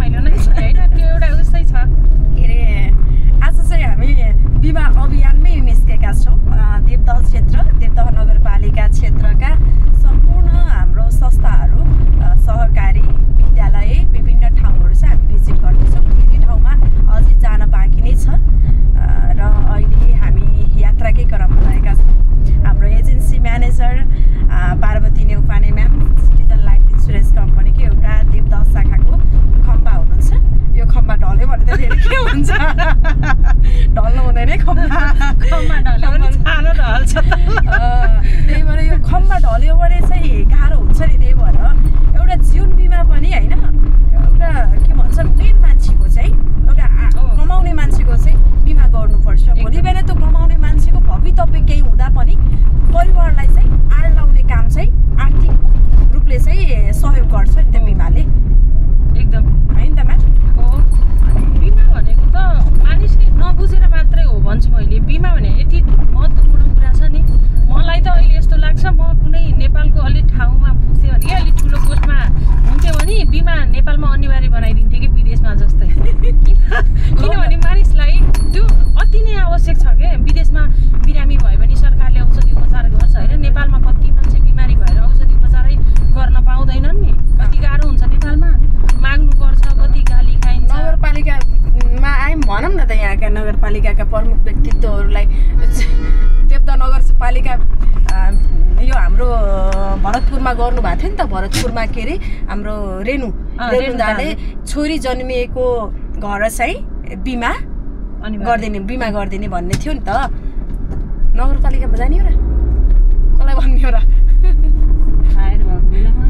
रमाइलो नै छ हैन त्यो एउटा उस्तै छ के अरे आज चाहिँ हामी बिमा अभियानमै निस्केका छौँ देवदह क्षेत्र देवदह नगरपालिका क्षेत्रका सम्पूर्ण हाम्रो संस्थाहरू सहकारी विद्यालय विभिन्न ठाउँहरू चाहिँ हामी भिजिट गर्दैछौँ धेरै ठाउँमा अझै जान बाँकी नै छ र अहिले हामी यात्राकै क्रममा रहेका छौँ हाम्रो agency manager Parvati Neupane ma'am citizen life insurance कम्पनीको एउटा देवदह शाखाको खम्बा हुनुहुन्छ यो खम्बा ढल्यो भने त फेरि के हुन्छ ढल्नु हुँदैन खम्बा ढल्यो भने छानो ढल्छ त्यही भएर यो खम्बा ढल्यो भने चाहिँ गाह्रो हुन्छ नि त्यही भएर एउटा जीवन बिमा पनि होइन एउटा के भन्छ मेन मान्छेको चाहिँ एउटा कमाउने मान्छेको चाहिँ बिमा गर्नुपर्छ भोलि बिहान त्यो कमाउने मान्छेको भवितव्य केही हुँदा पनि परिवारलाई चाहिँ आड लाउने काम चाहिँ आर्थिक रूपले चाहिँ सहयोग गर्छ नि त बिमाले एकदम होइन त म्याम बिमा भनेको त मानिसले नबुझेर मात्रै हो भन्छु मैले बिमा भने यति महत्त्वपूर्ण कुरा छ नि मलाई त अहिले यस्तो लाग्छ म कुनै नेपालको अलि ठाउँमा पुग्थेँ भने अलि ठुलो पोस्टमा हुन्थ्यो भने बिमा नेपालमा अनिवार्य बनाइदिन्थ्यो कि विदेशमा जस्तै किनभने मानिसलाई त्यो अति नै आवश्यक छ क्या विदेशमा बिरामी भयो भने सरकारले औषधि उपचार गर्छ होइन नेपालमा कति मान्छे बिमारी भएर औषधि उपचारै गर्न पाउँदैनन् नि कति गाह्रो हुन्छ नेपालमा माग्नुपर्छ कति गाली खाइन्छ नगरपालिकामा आयौँ भनौँ न त यहाँका नगरपालिकाका प्रमुख व्यक्तित्वहरूलाई देवदह नगरपालिका यो हाम्रो भरतपुरमा गर्नुभएको थियो नि त भरतपुरमा के अरे हाम्रो रेणु दाले छोरी जन्मिएको घर चाहिँ बिमा गरिदिने भन्ने थियो नि त नगरपालिकामा जाने हो र कसलाई भन्ने हो र खाएर भएको बेलामा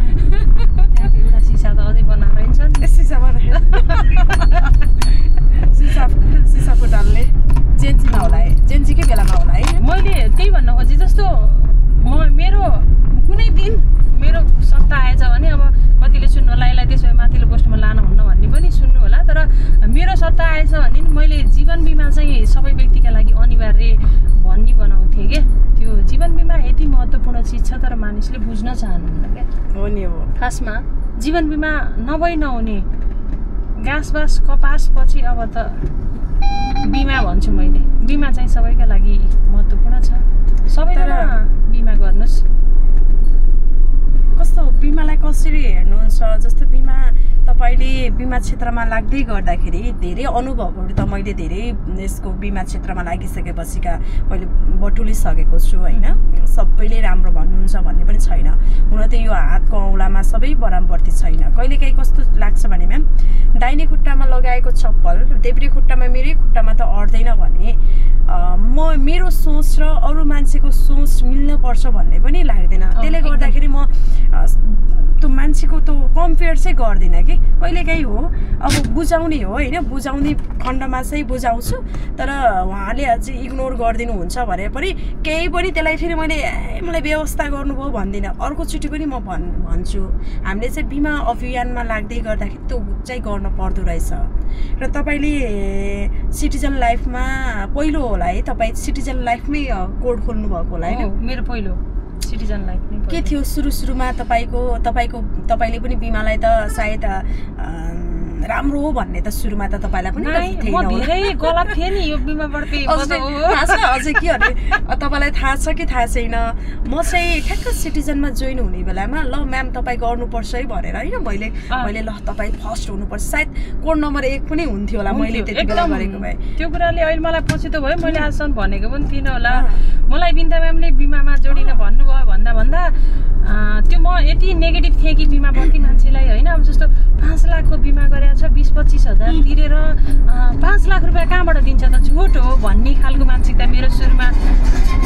त्यहाँको एउटा सिसा त अझै बनाएर हिँड्छ नि सिसा बनाएर सिसा फुटाल्ने जेन्जीमा होला है जेन्जीकै बेलामा होला है मैले त्यही भन्न खोजेँ जस्तो मेरो कुनै दिन मेरो सत्ता आएछ भने अब कतिले सुन्नु होला यसलाई त्यसो भए माथिल्लो पोस्टमा लानु हुन्न भन्ने पनि सुन्नु होला तर मेरो सत्ता आएछ भने मैले जीवन बिमा चाहिँ सबै व्यक्तिका लागि अनिवार्य भन्ने बनाउँथेँ क्या त्यो जीवन बिमा यति महत्त्वपूर्ण चिज छ तर मानिसले बुझ्न चाहनुहुन्न क्या हो नि हो खासमा जीवन बिमा नभई नहुने घाँसबास कपास पछि अब त बिमा भन्छु मैले बिमा चाहिँ सबैका लागि महत्त्वपूर्ण छ सबैजना बिमा गर्नुहोस् कस्तो बिमालाई कसरी हेर्नुहुन्छ जस्तो बिमा तपाईँले बिमा क्षेत्रमा लाग्दै गर्दाखेरि धेरै अनुभवहरू त मैले धेरै यसको बिमा क्षेत्रमा लागिसकेपछिका मैले बटुलिसकेको छु होइन सबैले राम्रो भन्नुहुन्छ भन्ने पनि छैन हुन त यो हातको औँलामा सबै बराबरती छैन कहिलेकाहीँ कस्तो लाग्छ भने म्याम दाहिने खुट्टामा लगाएको चप्पल देब्रे खुट्टामा मेरै खुट्टामा त अट्दैन भने मेरो सोच र अरू मान्छेको सोच मिल्नुपर्छ भन्ने पनि लाग्दैन त्यसले गर्दाखेरि म त्यो मान्छेको त्यो कम्पेयर चाहिँ गर्दिनँ कि कहिलेकाहीँ हो अब बुझाउने हो होइन बुझाउने खण्डमा चाहिँ बुझाउँछु तर उहाँले अझै इग्नोर गरिदिनुहुन्छ भने पनि केही पनि त्यसलाई फेरि मलाई व्यवस्था गर्नुभयो भन्दिनँ अर्कोचोटि पनि म भन्छु हामीले चाहिँ बिमा अभियानमा लाग्दै गर्दाखेरि त्यो चाहिँ गर्नु पर्दो रहेछ र तपाईँले सिटिजन लाइफमा पहिलो होला है तपाईँ सिटिजन लाइफमै कोड खोल्नु भएको होला होइन मेरो पहिलो सिटिजन लाइफ नै के थियो सुरुमा तपाईँले पनि बिमालाई त सायद राम्रो हो भन्ने त सुरुमा त तपाईँलाई पनि धेरै गलत थियो नि यो बिमाप्रति अझै के अरे तपाईँलाई थाहा छ कि थाहा छैन म चाहिँ ठ्याक्क सिटिजनमा जोइन हुने बेलामा ल म्याम तपाईँ गर्नुपर्छ है भनेर होइन मैले ल तपाईँ फर्स्ट हुनुपर्छ सायद कोड नम्बर 1 पनि हुन्थ्यो होला मैले त्यति बेला गरेको भए त्यो कुराले अहिले मलाई पछितो भयो मैले आजसम्म भनेको पनि थिइनँ होला मलाई बिन्दा म्यामले बिमामा जोडिन भन्नुभयो भन्दा त्यो म यति नेगेटिभ थिएँ कि बिमाप्रति मान्छेलाई होइन अब जस्तो 5 लाखको बिमा गरेर छ 20-25 हजार तिरेर 5 लाख रुपियाँ कहाँबाट दिन्छ त झुट हो भन्ने खालको मानसिकता मेरो सुरुमा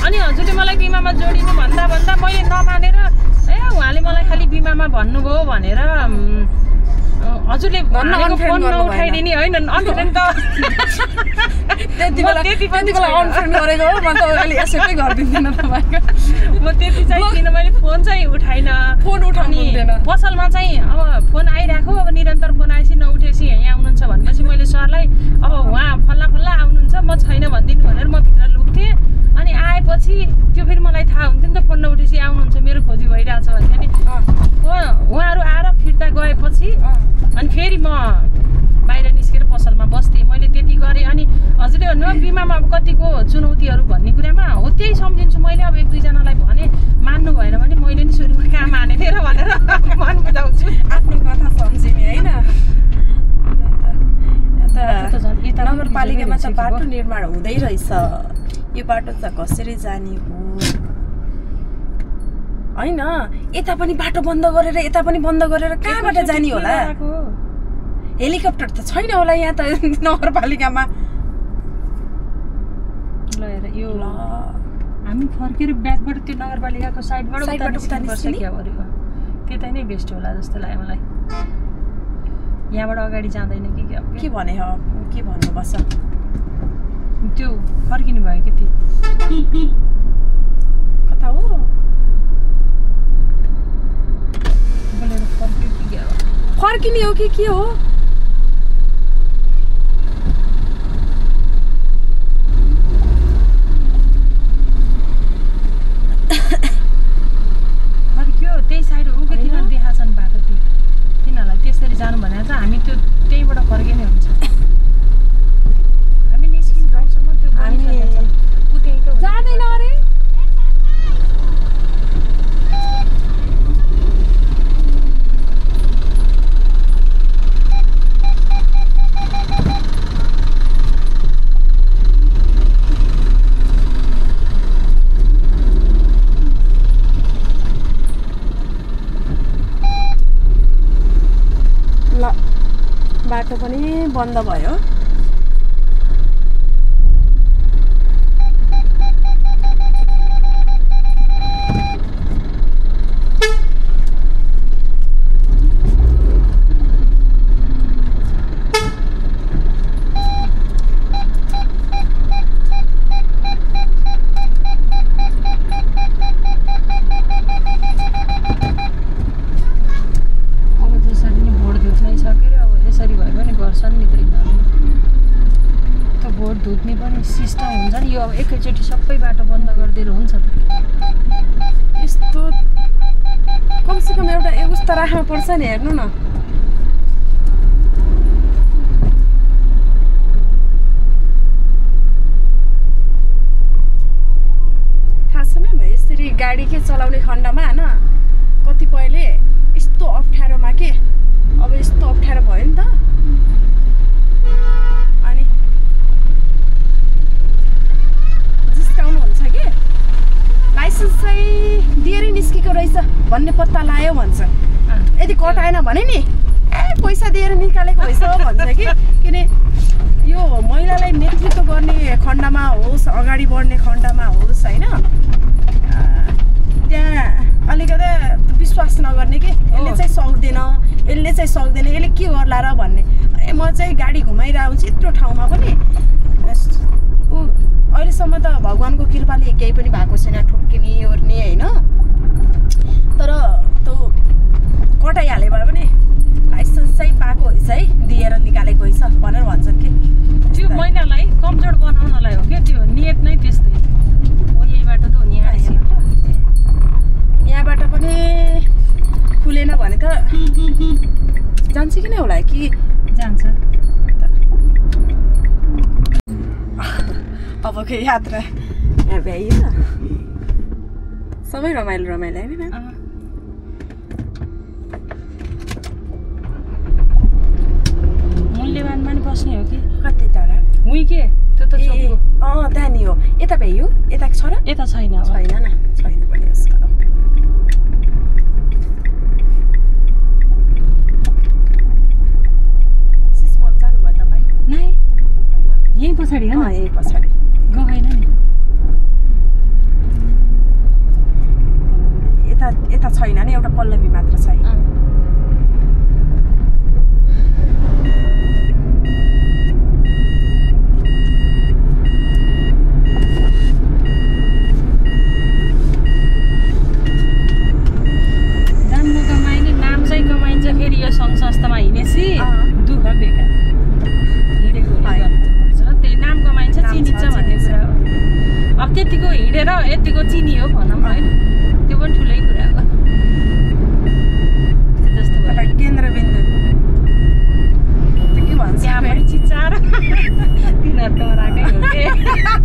अनि हजुरले मलाई बिमामा जोडिनु भन्दा मैले नमानेर उहाँले मलाई खालि बिमामा भन्नुभयो भनेर हजुरले फोन नउठाइदिने होइन अनफ्रेन्ड त त्यति बेला अनफ्रेन्ड गरेको हो म त अहिले एक्सेप्टै गर्दिन्दिनँ तपाईँको म त्यति चाहिँ किन मैले फोन चाहिँ फोन उठाउनु पसलमा चाहिँ अब फोन आइरहेको अब निरन्तर फोन आएपछि नउठेपछि यहाँ आउनुहुन्छ भनेपछि मैले सरलाई अब उहाँ फल्ला आउनुहुन्छ म छैन भनिदिनु भनेर म भित्र लुक्थेँ अनि आएपछि त्यो फेरि मलाई थाहा हुन्थ्यो नि त फोन नउठेपछि आउनुहुन्छ मेरो खोजी भइरहेछ भने नि उहाँहरू आएर फिर्ता गएपछि अनि फेरि म आएको चुनौतीहरू भन्ने कुरामा हो त्यही सम्झिन्छु मैले। अब 1-2 जनालाई भने मान्नु भएन भने मैले नि सुरुमा कहाँ मानेको थिएँ र भनेर मन बुझाउँछु। आफ्नो कथा सम्झिने होइन। नगरपालिकामा त बाटो निर्माण हुँदै रहेछ। यो बाटो त कसरी जाने हो होइन? यता पनि बाटो बन्द गरेर यता पनि बन्द गरेर कहाँबाट जाने होला? हेलिकप्टर त छैन होला यहाँ त नगरपालिकामा। ल हेर यो हामी फर्केर ब्याकबाट त्यो नगरपालिकाको साइडबाट उता निस्किनुपर्छ क्या अरे। त्यतै नै बेस्ट होला जस्तो लाग्यो मलाई। यहाँबाट अगाडि जाँदैन कि के भने हो? के भन्नु बस त्यो फर्किनु भयो कि कता हो? बोलेर फर्कियो कि के हो? फर्किने हो कि के हो? फर्कियो त्यही साइड हो कि तिनीहरू देखाएको छन् बाटो तिनीहरूलाई त्यसरी जानु भनेर चाहिँ हामी त्यो त्यहीबाट फर्किने हुन्छ। हामी निस्किनु गाउँसम्म त्यो ऊ त्यही त जाँदैन अरे। बाटो पनि बन्द भयो। धुत्ने पनि सिस्टम हुन्छ नि। यो अब एकैचोटि सबै बाटो बन्द गरिदिएर हुन्छ त? यस्तो कमसेकम एउटा व्यवस्था राख्नु पर्छ नि। हेर्नु न थाहा छ म्याम यसरी गाडी के चलाउने खण्डमा होइन कतिपयले यस्तो अप्ठ्यारोमा के अब यस्तो अप्ठ्यारो भयो नि त। लाइसेन्स चाहिँ दिएरै निस्केको रहेछ भन्ने पत्ता लायो भन्छ। यदि कटाएन भने नि पैसा दिएर निकालेको रहेछ भन्छ कि। किन यो महिलालाई नेतृत्व गर्ने खण्डमा होस् अगाडि बढ्ने खण्डमा होस् होइन त्यहाँ अलिकति विश्वास नगर्ने कि यसले चाहिँ सक्दैन यसले के गर्ला र भन्ने। अरे म चाहिँ गाडी घुमाइरहेको हुन्छु यत्रो ठाउँमा पनि अहिलेसम्म त भगवान्को कृपाले केही पनि भएको छैन ठोक्किने ओर्ने होइन। तर त्यो कटाइहाल्यो भने पनि लाइसेन्स चाहिँ पाएको रहेछ है दिएर निकालेको रहेछ भनेर भन्छन् कि। त्यो महिलालाई कमजोर बनाउनलाई हो क्या त्यो नियत नै त्यस्तै हो। यहीँबाट त हो नि यहाँबाट पनि खुलेन भने त जान्छ कि नै होला कि जान्छ। अबको यात्रा यहाँ भ्याइयो सबै रमाइलो रमाइलो होइन म्याम? मूल्यवानमा नि बस्ने हो कि कति टाढा उही के त्यो त त्यहाँ नि हो। यता भ्याइयो यता छ र? यता छैन छैन भने यसको सिस्मल जानुभयो तपाईँ? नै यहीँ पछाडि हो? यहीँ पछाडि गएन नि। यता छैन नि एउटा पल्लवी मात्र छ। राम्रो कमाइने नाम चाहिँ कमाइन्छ फेरि यो सङ्घ संस्थामा हिँडेपछि दुःख बेकार हिँडेको त्यही नाम कमाइन्छ चिनिन्छ भन्ने कुरा हो। अब त्यतिको हिँडेर यतिको चिनियो भनौँ होइन त्यो पनि ठुलै कुरा हो।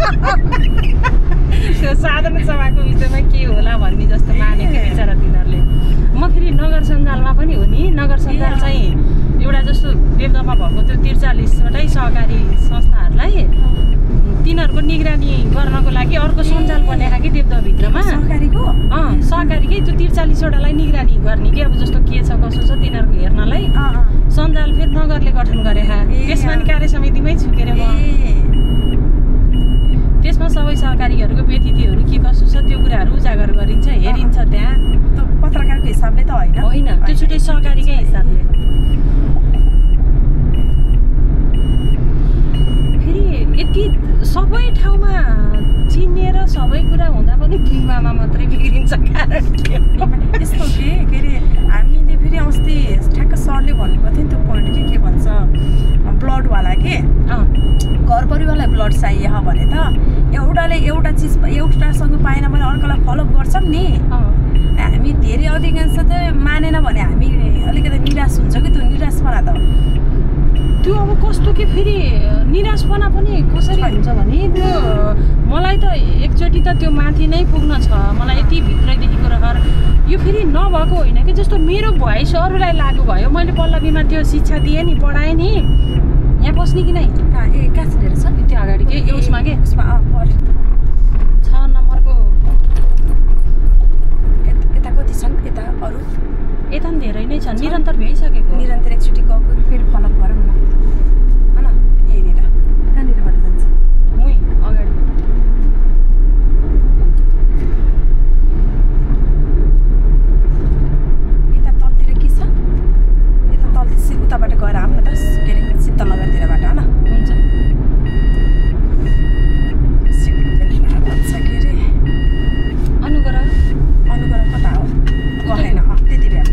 त्यो साधारण सभाको विषयमा के होला भन्ने जस्तो मानेको बिचरा तिनीहरूले। म फेरि नगर सञ्जालमा पनि हो नि, नगर सञ्जाल चाहिँ एउटा जस्तो देवदहमा भएको त्यो 43वटै सहकारी संस्थाहरूलाई तिनीहरूको निगरानी गर्नको लागि अर्को सञ्जाल बनाएका कि देवदहभित्रमा सहकारीकै त्यो 43वटालाई निगरानी गर्ने कि अब जस्तो के छ कसो छ तिनीहरूको हेर्नलाई सञ्जाल फेरि नगरले गठन गरेका। त्यसमा नि कार्य समितिमै छु के अरे म। त्यसमा सबै सहकारीहरूको व्यतिथिहरू के कसो छ त्यो कुराहरू उजागर गरिन्छ, हेरिन्छ। त्यहाँ पत्रकारको हिसाबले त होइन, त्यो छुट्टै सहकारीकै हिसाबले। फेरि यति सबै ठाउँमा चिनेर सबै कुरा हुँदा पनि बिमामा मात्रै बिग्रिन्छ। कारण यस्तो के अरे हामीले फेरि अस्ति ठ्याक्क सरले भन्नुभएको थियो नि त्यो पोइन्ट के भन्छ ब्लडवाला के घर परिवारलाई ब्लड चाहिए भने त एउटाले एउटा चिज एउटासँग पाएन भने अर्कोलाई फलोअप गर्छौँ नि। हामी धेरै अधिकांश त मानेन भने हामी अलिकति निराश हुन्छ कि त्यो निराशपना त त्यो अब कस्तो कि फेरि निराशपना पनि कसरी हुन्छ भने त्यो मलाई त एकचोटि त त्यो माथि नै पुग्न छ, मलाई यति भित्रैदेखिको रहर। यो फेरि नभएको होइन कि जस्तो मेरो भोइस अरूलाई लागु भयो। मैले पल्लवीमा त्यो शिक्षा दिएँ नि, पढाएँ नि, यहाँ बस्ने कि नै कहाँनिर छ त्यो अगाडि के उसमा के 6 नम्बरको यता कति छन्? यता अरू यता पनि धेरै नै छन्, निरन्तर भ्याइसकेको। निरन्तर एकचोटि गएको फेरि फलोअप गरौँ न, होइन? यहीँनिर कहाँनिरबाट जान्छ? मुई अगाडि यता तलतिर के छ? यता तलतिर उताबाट गएर आऊँ न त, के अरे शीतलनगरतिरबाट, होइन? हुन्छ। अनुग्रह कता हो? गएन त्यति बेला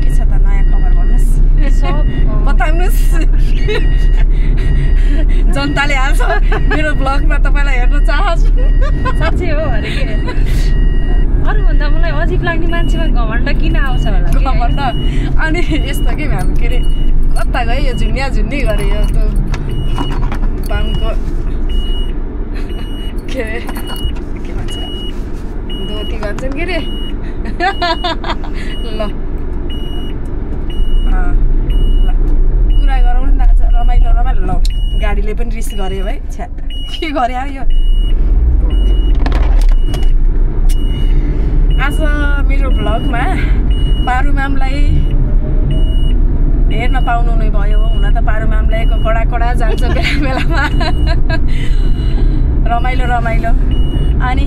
के छ त नयाँ खबर भन्नुहोस्, बताउनुहोस्। जनताले हाल्छ मेरो ब्लगमा तपाईँलाई हेर्न चाहन्छु। साँच्चै हो अरे के? अरूभन्दा मलाई अजिब लाग्ने मान्छेमा घमण्ड किन आउँछ होला? घमण्ड अनि यस्तो के हामी के अरे कता गयो यो झुन्डिया झुन्डी गऱ्यो यो त्यो बाङको के भन्छ धोती भन्छन् के अरे ल कुरा गरौँ न आज रमाइलो ल गाडीले पनि रिस गऱ्यो भाइ छ्या के गरे यो। आज मेरो भ्लगमा पारु म्यामलाई हेर्न पाउनु नै भयो। हुन त पारु म्यामलाई कडा कडा जान्छ बेला बेलामा रमाइलो अनि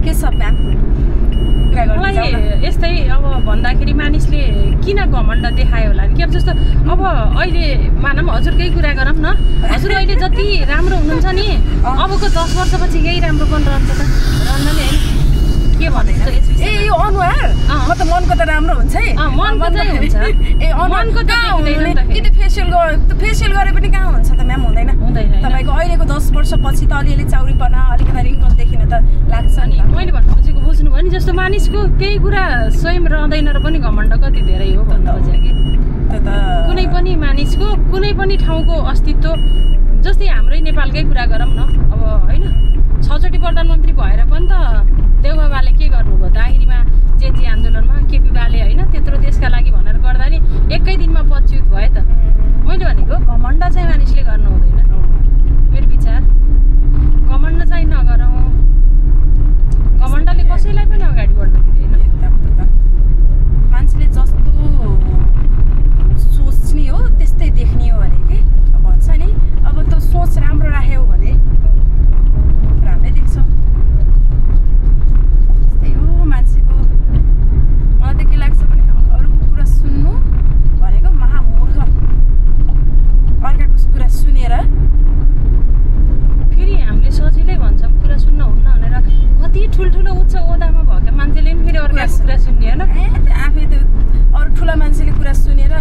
के छ म्याम? मलाई यस्तै अब भन्दाखेरि मानिसले किन घमण्ड देखायो होला कि अब जस्तो अब अहिले मानौँ हजुरकै कुरा गरौँ न, हजुर अहिले जति राम्रो हुनुहुन्छ नि अबको 10 वर्षपछि यही राम्रो पनि रहन्छ त रहन्न नि होइन? के भन्दैछ ए यो अनुहार म त मनको त राम्रो हुन्छ है, मनको चाहिँ हुन्छ। ए अनुहारको कहाँ हुँदैन कि त फेसियल गरे पनि कहाँ हुन्छ त म्याम? हुँदैन तपाईँको अहिलेको 10 वर्षपछि त अलिअलि चाउरीपना अलिकति रिङ्कल देखिन त लाग्छ नि। मैले भन्नु खोजेको बुझ्नुभयो नि, जस्तो मानिसको केही कुरा स्वयं रहँदैन र पनि घमण्ड कति धेरै हो भन्नु खोजेको कि कुनै पनि मानिसको कुनै पनि ठाउँको अस्तित्व जस्तै हाम्रै नेपालकै कुरा गरौँ न अब होइन, 6 चोटि प्रधानमन्त्री भएर पनि त देउबा बाले के गर्नुभयो त? आखिरीमा जेजी आन्दोलनमा केपी बाले होइन त्यत्रो देशका लागि भनेर गर्दा नि एकै दिनमा पदच्युत भयो त। मैले भनेको घमण्ड चाहिँ मानिसले गर्नु हुँदैन, मेरो विचार। घमण्ड चाहिँ नगरौँ, घमण्डले कसैलाई पनि अगाडि बढ्न दिँदैन। मान्छेले जस्तो सोच्ने हो त्यस्तै देख्ने हो भने के भन्छ नि, अब त्यो सोच राम्रो राख्यो भने राम्रै देख्छौँ। त्यस्तै हो मान्छेको। मलाई त के लाग्छ भने अरूको कुरा सुन्नु भनेको महामूर्ख, अर्काको कुरा सुनेर फेरि हामीले सजिलै भन्छौँ कुरा सुन्न हुन्न भनेर, कति ठुल्ठुलो उच्च ओदामा भएका मान्छेले पनि फेरि अर्काको कुरा सुन्ने होइन? आफै त्यो अरू ठुला मान्छेले कुरा सुनेर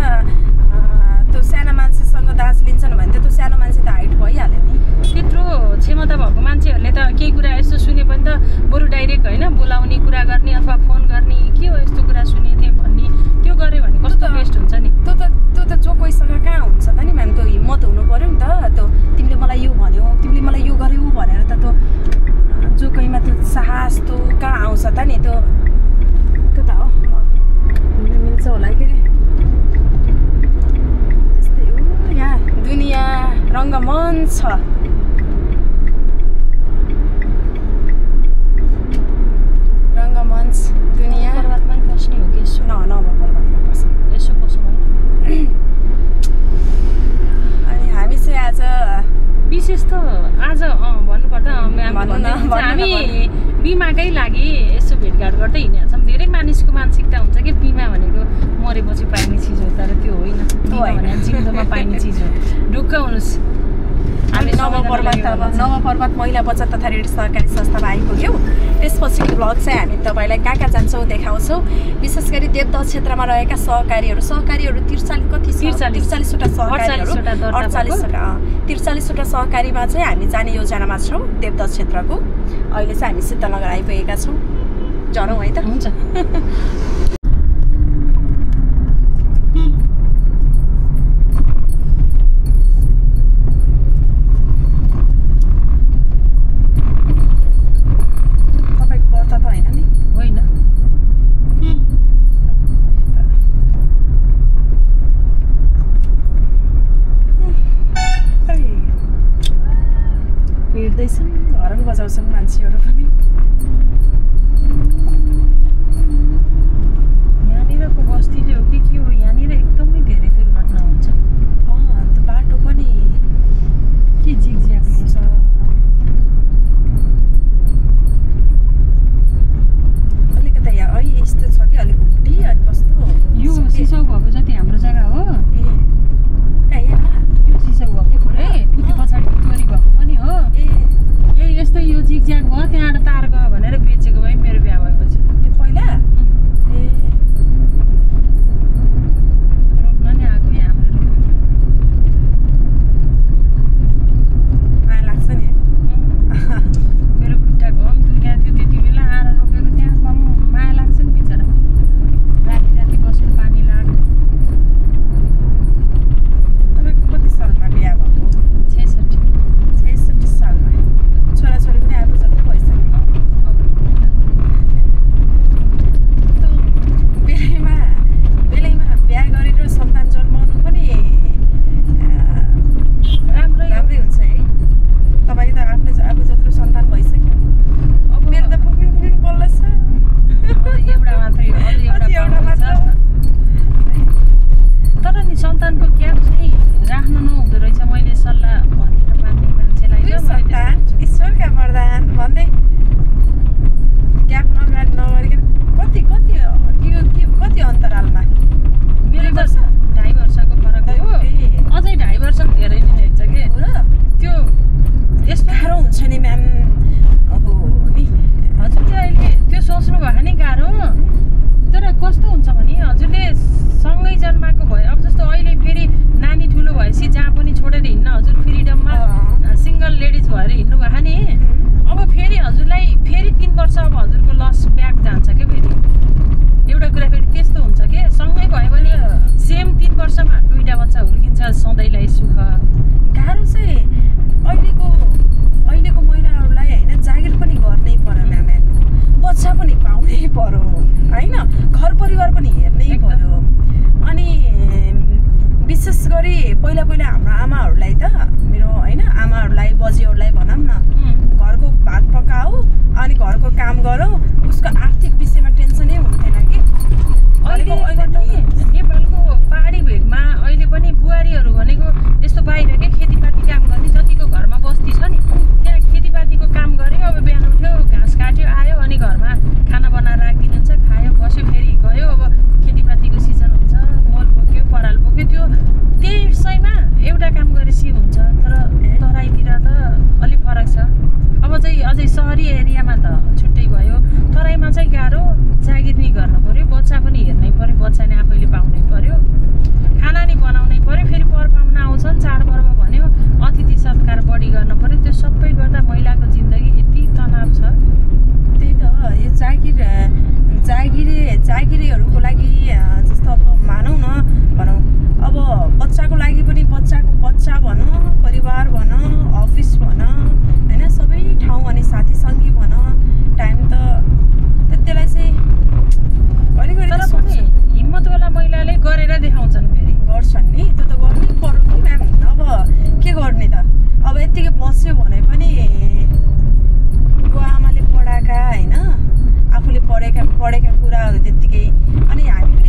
त्यो सानो मान्छेसँग दाँच लिन्छन् भने त त्यो सानो मान्छे त हाइट भइहाल्यो नि। त्यत्रो क्षमता भएको मान्छेहरूले त केही कुरा यस्तो सुने पनि त बरु डाइरेक्ट होइन बोलाउने कुरा गर्ने अथवा फोन गर्ने, के हो यस्तो कुरा सुनेको थिएँ भन्ने, त्यो गऱ्यो भने कस्तो बेस्ट हुन्छ नि। त्यो त जो कोहीसँग बिमाकै लागि यसो भेटघाट गर्दै हिँडेका छौँ। धेरै मानिसको मानसिकता हुन्छ कि बिमा भनेको मरेपछि पाइने चिज हो, तर त्यो होइन। बिमा भने जिउँदोमा पाइने चिज हो। ढुक्क हुनुहोस्। हामी नवपर्वत महिला बचत तथा ऋण सहकारी संस्थामा आइपुग्यौँ। त्यसपछिको ब्लग चाहिँ हामी तपाईँलाई कहाँ कहाँ जान्छौँ देखाउँछौँ। विशेष गरी देवदह क्षेत्रमा रहेका सहकारीहरू 43वटा सहकारीहरू 43वटा सहकारीमा चाहिँ हामी जाने योजनामा छौँ। देवदह क्षेत्रको अहिले चाहिँ हामी शीतलनगर आइपुगेका छौँ। झरौँ है त। हुन्छ। हरन बजाउँछन् मान्छेहरू पनि। यहाँनिरको बस्तीले हो कि के हो, यहाँनिर एकदमै धेरै दुर्घटना हुन्छ। त्यो बाटो पनि के झिकझ्याक छ। अलिकति यहाँ यस्तो छ कि अलिक घुम्टी अनि कस्तो यो सिसाउ भएको जति हाम्रो जग्गा हो। यो सिसाउ भएको पुरै उति पछाडि टोरी भएको पनि हो। यस्तै यो जिगज्याग भयो, त्यहाँबाट तार गयो भनेर बेचेको भए मेरो बिहा भएपछि। पहिला रोप्न नि आएको यहाँ हामीले रोप्यो। माया लाग्छ नि। मेरो खुट्टाको पनि दुख्या थियो त्यति बेला, आएर रोपेको त्यहाँ कम माया लाग्छ नि बिचरा। राति राति बसेर पानी लाग। तपाईँको कति सालमा बिहा भएको? 66 सालमा। छोराछोरी पनि आफू जत्रै भइसक्यो। बेलैमा बिहा गरेर सन्तान जन्माउनु पनि राम्रै हुन्छ है। तपाईँ त आफू जत्रो सन्तान भइसक्यो। मेरो त पुग्नु बल्ल छ। एउटा मात्रै हो, एउटा मात्र। तर नि सन्तानको क्याप चाहिँ राख्नु नहुँदो रहेछ। मैले सल्लाह भनेर मान्ने मान्छेलाई ईश्वरका वरदान भन्दै क्याप नगरिकन कति अन्तरालमा? मेरो त 2.5 वर्षको फरक हो। अझै 2.5 वर्ष धेरै नै रहेछ कि। त्यो यस्तो गाह्रो हुन्छ नि म्याम। नि हजुर त्यो अहिले त्यो सोच्नु भयो नि गाह्रो। तर कस्तो हुन्छ भने हजुरले सँगै जन्माएको भयो। अब जस्तो अहिले फेरि नानी ठुलो भएपछि जहाँ पनि छोडेर हिँड्न हजुर फ्रिडममा सिङ्गल लेडिज भएर हिँड्नु भयो नि। अब फेरि हजुरलाई फेरि 3 वर्ष अब हजुरको लस ब्याक जान्छ क्या। फेरि एउटा कुरा फेरि त्यस्तो हुन्छ कि सँगै भयो भने सेम 3 वर्षमा 2टा बच्चा हुर्किन्छ सधैँलाई सुख। गाह्रो चाहिँ अहिलेको महिलाहरूलाई होइन, जागिर पनि गर्नै पर्यो म्याम, हेर्नु बच्चा पनि पाउनै पर्यो होइन, घर परिवार पनि हेर्नै पर्यो। अनि विशेष गरी पहिला हाम्रो आमाहरूलाई त मेरो होइन आमाहरूलाई बजेहरूलाई भनौँ न, घरको भात पकाऊ अनि घरको काम गरौँ, उसको आर्थिक विषयमा टेन्सनै हुन्थेन कि। अहिले नेपालको पहाडी भेगमा अहिले पनि बुहारीहरू भनेको यस्तो बाहिरकै खेतीपाती काम गर्ने जतिको घरमा बस्ती छ नि, त्यहाँ खेतीपातीको काम गऱ्यो। अब बिहान उठ्यो, घाँस काट्यो, आयो, अनि घरमा खाना बनाएर राखिदिनुहुन्छ, खायो, बस्यो, फेरि गयो। अब खेतीपातीको सिजन हुन्छ, मल बोक्यो, पराल बोक्यो, त्यही विषयमा एउटा काम गरेपछि हुन्छ। तर तराईतिर त अलिक फरक छ। अब चाहिँ अझै सहरी एरियामा त छुट्टै भयो। तराईमा चाहिँ गाह्रो, जागिर नि गर्नु पऱ्यो, बच्चा पनि हेर्नै पऱ्यो, बच्चा नि आफैले पाउनै पऱ्यो, खाना नि बनाउनै पऱ्यो। फेरि पर पाहुना आउँछन्, चाडपर्व भन्यो, अतिथि सत्कार बढी गर्नु पऱ्यो। त्यो सबै गर्दा महिलाको जिन्दगी यति तनाव छ। त्यही त यो जागिरीहरूको लागि जस्तो अब भनौँ अब बच्चाको लागि पनि बच्चा भनौँ, परिवार भनौँ, अफिस भनौँ होइन, सबै ठाउँ अनि साथी सङ्गी भनौँ, टाइम त त्यसलाई चाहिँ घरिघरि तर पनि हिम्मतवाला महिलाले गरेर देखाउँछन्, फेरि गर्छन् नि। त्यो त गर्नै पर्यो नि म्याम। अब के गर्ने त, अब यत्तिकै बस्यो भने पनि आमाले पढाएका होइन, आफूले पढेका कुराहरू त्यत्तिकै, अनि हामी पनि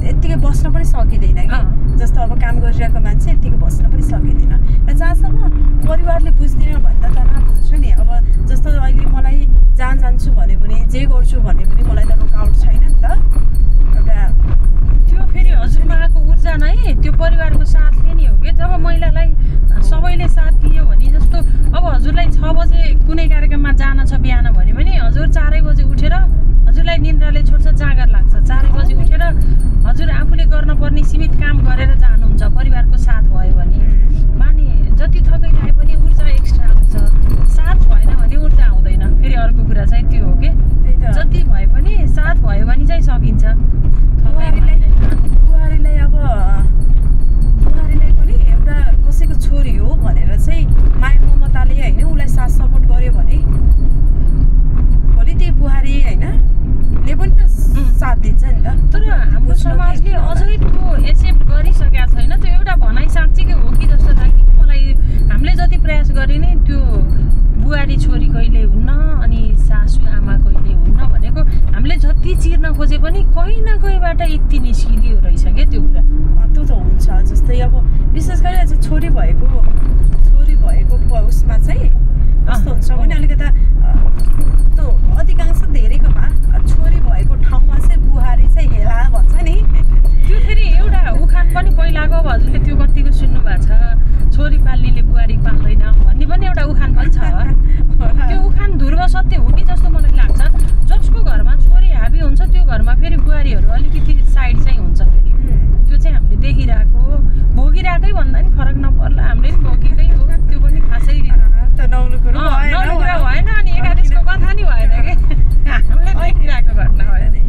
यत्तिकै बस्न पनि सकिँदैन कि। जस्तो अब काम गरिरहेको मान्छे यत्तिकै बस्न पनि सकिँदैन। र जहाँसम्म परिवारले बुझ्दैन भने त तनाव हुन्छ नि। अब जस्तो अहिले मलाई जहाँ जान्छु भने पनि जे गर्छु भने पनि मलाई त रोकाउट छैन नि त एउटा त्यो फेरि हजुरमा आएको ऊर्जा नै त्यो परिवारको साथले नि हो कि जब महिलालाई सबैले साथ दियो भने जस्तो अब हजुरलाई 6 बजे कुनै कार्यक्रममा जान छ बिहान भने पनि हजुर 4 बजे उठेर हजुरलाई निन्द्राले छोड्छ जाँगर लाग्छ 4 बजे उठेर हजुर आफूले गर्न पर्ने सीमित काम गरेर जानुहुन्छ परिवारको साथ भयो भने माने जति थकै रहे पनि ऊर्जा एक्स्ट्रा आउँछ साथ भएन भने ऊर्जा आउँदैन फेरि अर्को कुरा चाहिँ त्यो हो कि जति भए पनि साथ भयो भने चाहिँ सकिन्छ बुहारीलाई अब बुहारीलाई पनि एउटा कसैको छोरी हो भनेर चाहिँ माया ममताले होइन उसलाई साथ सपोर्ट गर्यो भने भोलि त्यही बुहारी होइन ले पनि त साथ दिन्छ नि त तर हाम्रो समाजले अझै त्यो एक्सेप्ट गरिसकेका छैन त्यो एउटा भनाइ साँच्चीकै हो कि जस्तो लाग्यो कि मलाई हामीले जति प्रयास गरे नि त्यो बुहारी छोरी कहिले हुन्न अनि सासू आमा कहिले हुन्न भनेको हामीले जति चिर्न खोजे पनि कहीँ न कहीँबाट यति निस्किदियो रहेछ क्या त्यो कुरा त्यो त हुन्छ जस्तै अब विशेष गरी आज छोरी भएको उसमा चाहिँ कस्तो हुन्छ भने अलिकता त्यो अधिकांश धेरैकोमा छोरी भएको ठाउँमा चाहिँ बुहारी चाहिँ हेला भन्छ नि त्यो फेरि एउटा उखान पनि पहिलाको अब हजुरले त्यो कतिको सुन्नु भएको छ छोरी पाल्नेले बुहारी पाल्दैन भन्ने पनि एउटा उखान पनि छ त्यो उखान ध्रुव सत्य हो कि जस्तो मलाई लाग्छ जसको घरमा छोरी हाबी हुन्छ त्यो घरमा फेरि बुहारीहरू अलिकति साइड चाहिँ हुन्छ फेरि त्यो चाहिँ हामीले देखिरहेको भोगिरहेकै भन्दा नि फरक नपर्ला हामीले पनि भोगेकै हो त्यो पनि खासै नौलो कुरा भएन अनि एकादेशको कथा नि भएन कि हामीले देखिरहेको घटना भयो नि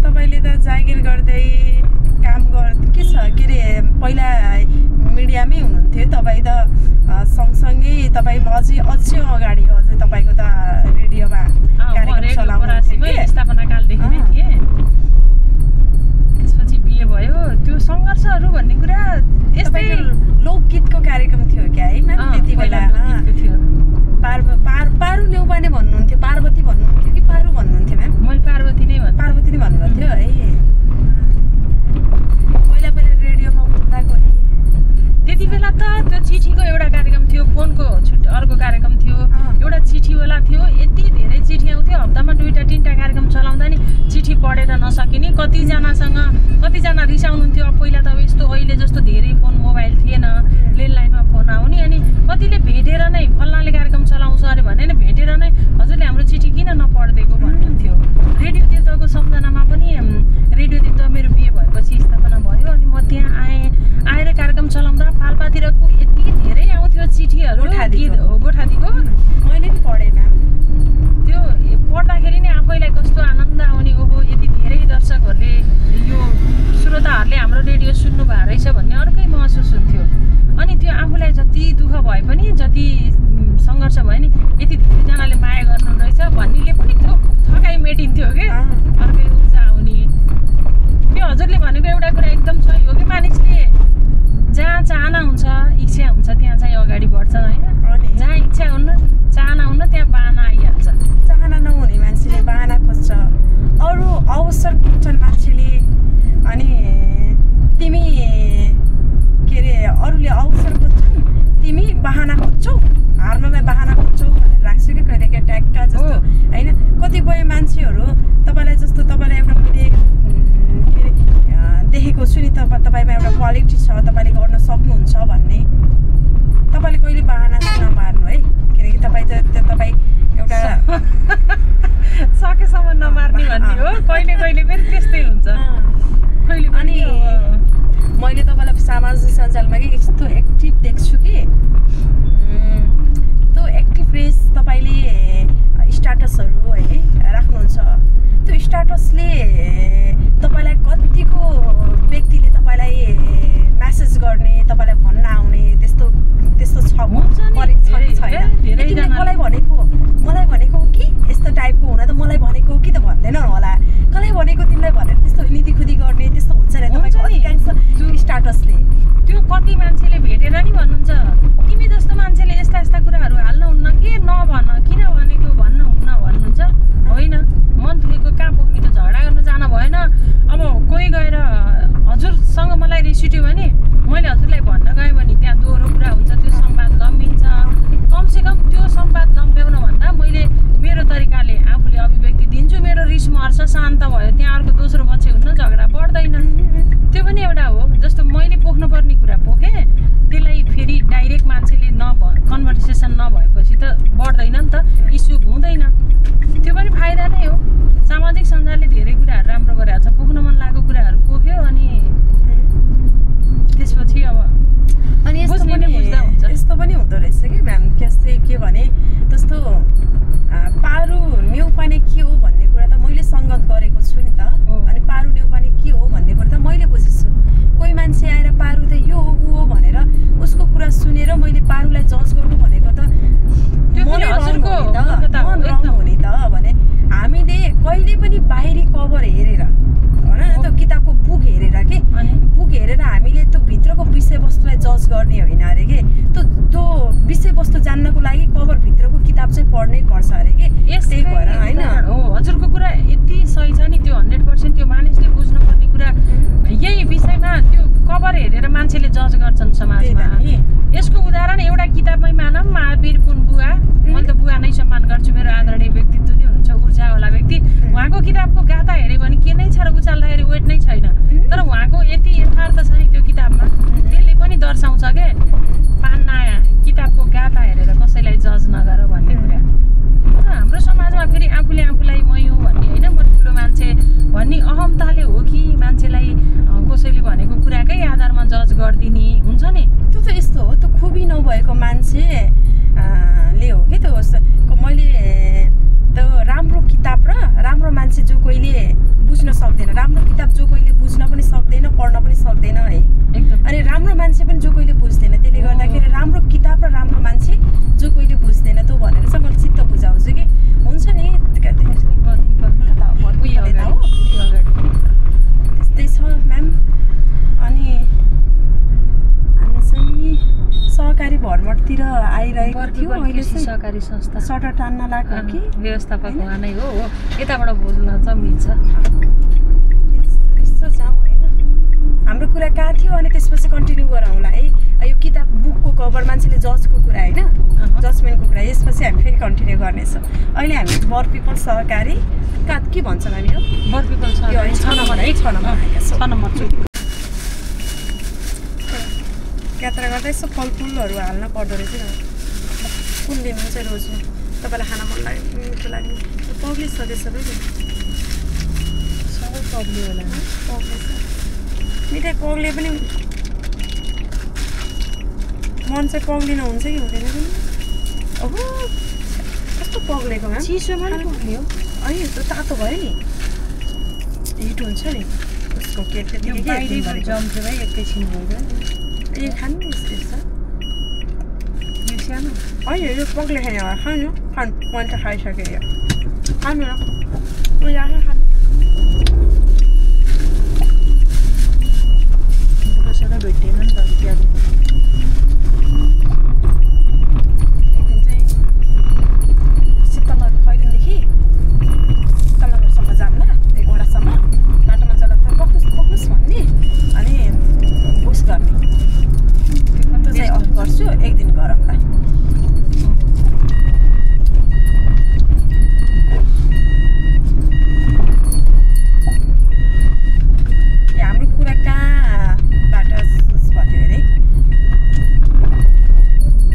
तपाईँले त जागिर गर्दै काम के छ के अरे पहिला मिडियामै हुनुहुन्थ्यो तपाईँ त सँगसँगै तपाईँ अझै अगाडि अझै तपाईँको त रेडियोमा कार्यक्रम चलाउनुहुन्थ्यो स्थापनाकालदेखि नै थिएँ त्यसपछि बिहे भयो त्यो सङ्घर्षहरू भन्ने कुरा यस्तै लोकगीतको कार्यक्रम थियो क्या है म्याम त्यति बेला थियो पारु न्यौपाने भन्नुहुन्थ्यो पार्वती भन्नुहुन्थ्यो कि पारु भन्नुहुन्थ्यो म्याम मैले पार्वती नै भन्नुभएको थियो है पहिला रेडियोमा उठ्दाको नि त्यति बेला त त्यो चिठीको एउटा कार्यक्रम थियो फोनको अर्को कार्यक्रम थियो एउटा चिठीवाला थियो यति धेरै चिठी आउँथ्यो हप्तामा 2-3टा कार्यक्रम चलाउँदा नि चिठी पढेर नसकिने कतिजना रिसाउनुहुन्थ्यो पहिला त अब यस्तो अहिले जस्तो धेरै फोन मोबाइल थिएन ल्यान्डलाइनमा फोन आउने अनि कतिले भेटेर नै फल्नाले कार्यक्रम चलाउँछ अरे भने नि भेटेर नै हजुरले हाम्रो चिठी किन नपढिदिएको भन्नुहुन्थ्यो रेडियो देवताको सम्झनामा पनि रेडियो देवता मेरो बिहे भएपछि स्थापना भयो अनि म त्यहाँ आएर कार्यक्रम चलाउँदा पाल्पातिरको यति धेरै आउँथ्यो चिठीहरू गोठादीको मैले पनि पढेँ म्याम त्यो पढ्दाखेरि नै आफैलाई कस्तो आनन्द आउने ओहो यति धेरै दर्शकहरूले यो श्रोताहरूले हाम्रो रेडियो सुन्नु भएको रहेछ भन्ने अर्कै महसुस हुन्थ्यो अनि त्यो आफूलाई जति दुःख भए पनि जति सङ्घर्ष भयो नि यति धेरैजनाले माया गर्नु रहेछ भन्नेले पनि त्यो थकाइ मेटिन्थ्यो कि अर्कै ऊर्जा आउने त्यो हजुरले भनेको एउटा कुरा एकदम सही हो कि मानिसले जहाँ चाहना हुन्छ इच्छा हुन्छ त्यहाँ चाहिँ अगाडि बढ्छ होइन जहाँ इच्छा हुन्न चाहना हुन्न त्यहाँ बाहना आइहाल्छ चाहना नहुने मान्छेले बाहना खोज्छ अरू अवसर खोज्छन् मान्छेले अनि तिमी के अरे अरूले अवसर खोज्छन् तिमी बाहना खोज्छौ हार्नलाई बाहना खोज्छौ भनेर राख्छु कि कहिले के ट्याक्का जस्तो होइन कतिपय मान्छेहरू तपाईँलाई जस्तो तपाईँलाई एउटा मैले के अरे देखेको छु नि तपाईँमा एउटा क्वालिटी छ तपाईँले गर्न सक्नुहुन्छ भन्ने तपाईँले कहिले बाहना चाहिँ नमार्नु है किनकि तपाईँ एउटा सकेसम्म नमार्ने भन्ने हो कहिले फेरि त्यस्तै हुन्छ अनि मैले तपाईँलाई सामाजिक सञ्जालमा कि यस्तो एक्टिभ देख्छु कि त्यो एक्टिभ रेस तपाईँले स्ट्याटसहरू है राख्नुहुन्छ त्यो स्ट्याटसले तपाईँलाई कतिको व्यक्तिले तपाईँलाई म्यासेज गर्ने तपाईँलाई भन्न आउने त्यस्तो छ छैन मलाई भनेको कि यस्तो टाइपको हुन त मलाई भनेको कि त भन्दैन होला कसलाई भनेको तिमीलाई भनेर त्यस्तो नितिखुदी गर्ने त्यस्तो हुन्छ नि तपाईँको अधिकांश स्ट्याटसले त्यो कति मान्छेले भेटेर नि भन्नुहुन्छ तिमी जस्तो मान्छेले यस्ता कुराहरू हाल्नुहुन्न कि नभन किन भनेको भन्नुहुन्छ होइन मन दुखेको कहाँ पुग्ने त झगडा गर्न जान भएन अब कोही गएर हजुरसँग मलाई रिस उठ्यो भने मैले हजुरलाई भन्न गएँ भने त्यहाँ दोहोरो कुरा हुन्छ त्यो संवाद लम्बिन्छ कमसेकम त्यो संवाद लम्ब्याउन मर्छ शान्त भयो त्यहाँ अर्को दोस्रो बच्चे हुन्न झगडा बढ्दैन त्यो पनि एउटा हो जस्तो मैले पोख्नुपर्ने कुरा पोखेँ त्यसलाई फेरि डाइरेक्ट मान्छेले कन्भर्सेसन नभएपछि त बढ्दैन नि त इस्यु हुँदैन त्यो पनि फाइदा नै हो सामाजिक सञ्जालले धेरै कुराहरू राम्रो गरेको छ पोख्न मन लागेको कुराहरू पोख्यो अनि त्यसपछि अब अनि यस्तो पनि हुँदो रहेछ कि म्याम के भने जस्तो पारु न्युपाने के हो भन्ने कुरा त मैले सङ्गत गरेको छु नि त अनि पारु न्युपाने के हो भन्ने कुरा त मैले बुझेछु कोही मान्छे आएर पारु त यो हो ऊ हो भनेर उसको कुरा सुनेर मैले पारुलाई जज गर्नु भनेको त हुने त भने हामीले कहिले पनि बाहिरी कभर हेरेर होइन त्यो किताबको बुक हेरेर के बुक हेरेर हामीले त्यो भित्रको विषयवस्तुलाई जज गर्ने होइन अरे के त्यो विषयवस्तु जान्नको लागि कभर भित्रको किताब चाहिँ पढ्नै पर्छ अरे के त्यही भएर होइन हो हजुरको कुरा यति सही छ नि त्यो 100% त्यो मानिसले बुझ्नुपर्ने कुरा यही विषयमा त्यो कभर हेरेर मान्छेले जज गर्छन् समाजमा यसको उदाहरण एउटा किताबमै मानौँ महावीर पुन बुवा मैले त बुवा नै सम्मान गर्छु मेरो आदरणीय व्यक्तित्व नै हुनुहुन्छ ऊर्जावाला व्यक्ति उहाँको किताबको गाथा हेऱ्यो भने के नै छ र उचाल्दाखेरि वेट नै छैन तर उहाँको यति यथार्थ छ नि त्यो किताबमा त्यसले पनि दर्शाउँछ के पान्ना किताबको गाथा हेरेर कसैलाई जज नगर भन्ने कुरा हाम्रो समाजमा फेरि आफूलाई मै हुँ भन्ने होइन म ठुलो मान्छे भन्ने अहमताले हो कि मान्छेलाई कसैले भनेको कुराकै आधारमा जज गरिदिने हुन्छ नि त्यो त यस्तो हो त्यो खुबी नभएको मान्छे ले हो कि त्यो मैले त्यो राम्रो किताब र राम्रो मान्छे जो कोहीले बुझ्न सक्दैन राम्रो किताब जो कोहीले बुझ्न पनि सक्दैन पढ्न पनि सक्दैन है अनि राम्रो मान्छे पनि जो कोहीले बुझ्दैन त्यसले गर्दाखेरि राम्रो किताब र राम्रो मान्छे जो कोहीले बुझ्दैन त्यो भनेर चाहिँ मैले चित्त बुझाउँछु कि हुन्छ नि त्यस्तै छ म्याम अनि हामी चाहिँ सहकारी भर्मटतिर आइरहेको थियो अहिले सहकारी संस्था सटर टान्न लाग्यो कि व्यवस्थापक उहाँ नै हो यताबाट बोल्न चाहिँ मिल्छ यस्तो जाउँ होइन हाम्रो कुरा कहाँ थियो अनि त्यसपछि कन्टिन्यू गरौँला है यो किताब बुकको कभर मान्छेले जजको कुरा होइन जजमेन्टको कुरा यसपछि हामी फेरि कन्टिन्यू गर्नेछौँ अहिले हामी बर पिपल सहकारी के भन्छौँ हामी यो बर पिपल 6 नम्बर है 6 नम्बर आएका छौँ 6 नम्बर यात्रा गर्दा यसो फलफुलहरू हाल्न पर्दो रहेछ कुन लिनुहुन्छ रोज्नु तपाईँलाई खाना मन लाग्यो मिठो लाग्ने पग्ली सधैँ सबै पग्ली होला पग्ली छ मिठाई पग्ले पनि मन चाहिँ पग्लिनु हुन्छ कि हुँदैन पनि अब कस्तो पग्लेको म्याम चिसोमा पग्लियो है त्यो तातो भयो नि हिट हुन्छ नि उसको केक त्यतिकै जम्थ्यो भाइ एकैछिन भयो ए खानु यस्तो यो सानो होइन यो पग्ले खाने होला खानु मैले त खाइसकेँ यो खानु न मैले आफै खानु बुढोसँग भेटिएन नि त त्यहाँ एकदिन चाहिँ शीतलनगर खैरिनदेखि शीतलनगरसम्म जाऊँ ल एक वडासम्म बाटोमा चलाउँदा पक्नुहोस् भन्ने अनि बुस गर्ने त्यो चाहिँ अफ गर्छु एक दिन गरौँला हाम्रो कुरा कहाँबाट भन्यो अरे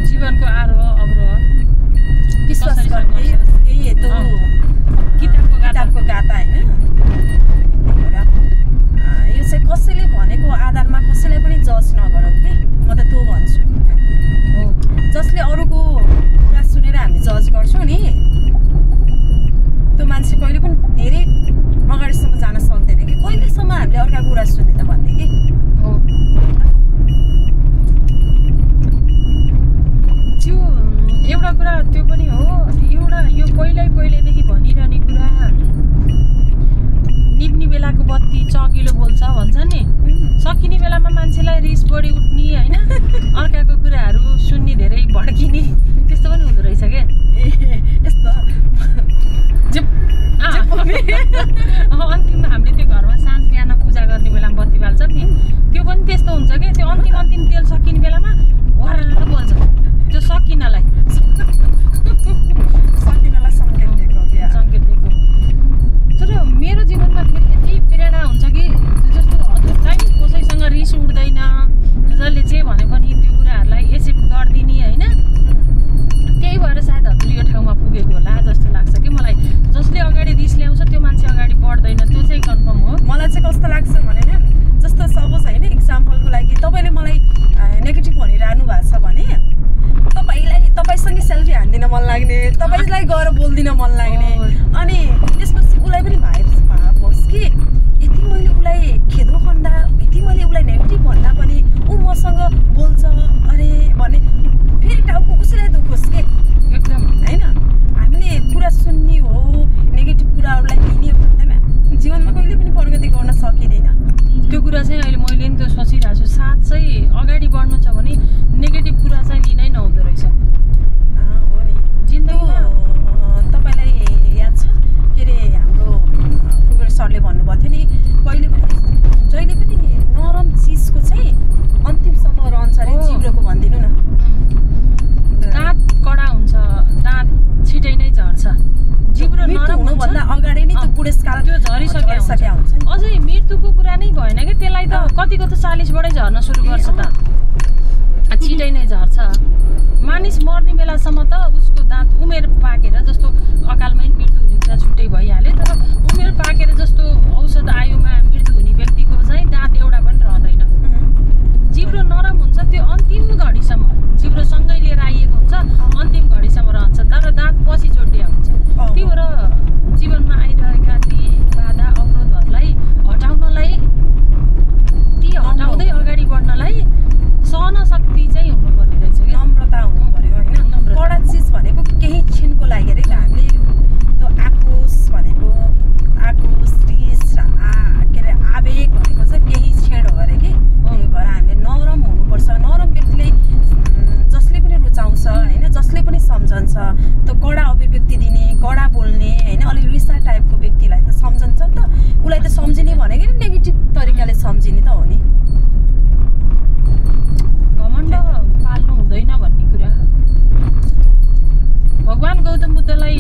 जीवनको आरोह अवरोह विश्वास गर्ने त्यो किताबको गाथा होइन यो चाहिँ कसैले भनेको आधारमा कसैलाई पनि जज नगरौँ कि म त त्यो भन्छु जसले अरूको कुरा सुनेर हामी जज गर्छौँ नि त्यो मान्छे कहिले पनि धेरै अगाडिसम्म जान सक्दैन कि कहिलेसम्म हामीले अर्काको कुरा सुन्ने त भन्ने कि हो त्यो एउटा कुरा त्यो पनि हो एउटा यो पहिल्यैदेखि भनिरहने कुरा निप्ने बेलाको बत्ती चकिलो बोल्छ भन्छ नि सकिने बेलामा मान्छेलाई रिस बढी उठ्ने होइन अर्काको कुराहरू सुन्ने धेरै भड्किने त्यस्तो पनि हुँदो रहेछ क्या यस्तो अन्तिममा हामीले त्यो घरमा साँझ बिहान पूजा गर्ने बेलामा बत्ती बाल्छ नि त्यो पनि त्यस्तो हुन्छ क्या त्यो अन्तिम तेल सकिने बेलामा वरेर बोल्छ त्यो सकिनलाई सङ्केत दिएको तर तपाईँले मलाई नेगेटिभ भनिरहनु भएको छ भने तपाईँसँगै सेल्फी हान्दिन मन लाग्ने, तपाईँलाई गएर बोल्दिन मन लाग्ने, अनि त्यसपछि उसलाई पनि भाइब्स कि यति मैले उसलाई खेदो खन्दा, यति मैले उसलाई नेगेटिभ भन्दा पनि ऊ मसँग बोल्छ अरे भने फेरि टाउको कसैलाई दुखोस् के एकदम होइन। हामीले कुरा सुन्ने हो, नेगेटिभ कुराहरूलाई लिने हो भन्दैमा जीवनमा कहिले पनि प्रगति गर्न सकिँदैन। त्यो कुरा चाहिँ अहिले मैले नि त्यो सोचिरहेको छु, साँच्चै अगाडि बढ्नु छ भने नेगेटिभ कुरा चाहिँ लिनै नहुँदो रहेछ। हो नि, जिन्दगीमा तपाईँलाई याद छ के अरे हाम्रो कुबेर सरले भन्नुभएको थियो नि, जहिले पनि नरम चिजको चाहिँ अन्तिमसम्म रहन्छ अरे जिब्रोको भनिदिनु न। दाँत कडा हुन्छ, दाँत छिटै नै झर्छ, जिब्रो नरम हुनुभन्दा अगाडि नै त्यो बुढेसकाल त्यो झरिसक्यो हुन्छ। अझै मृत्युको कुरा नै भएन कि त्यसलाई त कतिको त 40बाटै झर्न सुरु गर्छ त, छिटै नै झर्छ। मानिस मर्ने बेलासम्म त उसको दाँत उमेर पाकेर जस्तो अकालमै मृत्यु हुने कुरा छुट्टै भइहाल्यो, तर उमेर पाकेर जस्तो औषध आयुमा मृत्यु हुने व्यक्तिको चाहिँ दाँत एउटा पनि रहँदैन। जिब्रो नरम हुन्छ, त्यो अन्तिम घडीसम्म जिब्रोसँगै लिएर आइएको हुन्छ, अन्तिम घडीसम्म रहन्छ, तर दाँत पछि जोडिया हुन्छ। त्यही भएर जीवनमा आइरहेका ती बाधा अवरोधहरूलाई हटाउनलाई, ती हटाउँदै अगाडि बढ्नलाई सहन शक्ति चाहिँ हुनुपर्ने रहेछ कि नम्रता हुनु पर्यो होइन। कडा चिज भनेको केही क्षणको लागि अरे हामीले त्यो आक्रोश भनेको आक्रोश रिस र के अरे आवेग भनेको चाहिँ केही क्षण हो अरे कि। त्यही भएर हामीले नरम हुनुपर्छ। नरम व्यक्तिले जसले पनि रुचाउँछ होइन, जसले पनि सम्झन्छ, त्यो कडा अभिव्यक्ति दिने, कडा बोल्ने होइन, अलिक रिसा टाइपको व्यक्तिलाई त सम्झन्छ नि त, उसलाई त सम्झिने भनेको नि नेगेटिभ तरिकाले सम्झिने त हो नि। घमण्ड पाल्नु हुँदैन भन्ने कुरा। भगवान् गौतम बुद्धलाई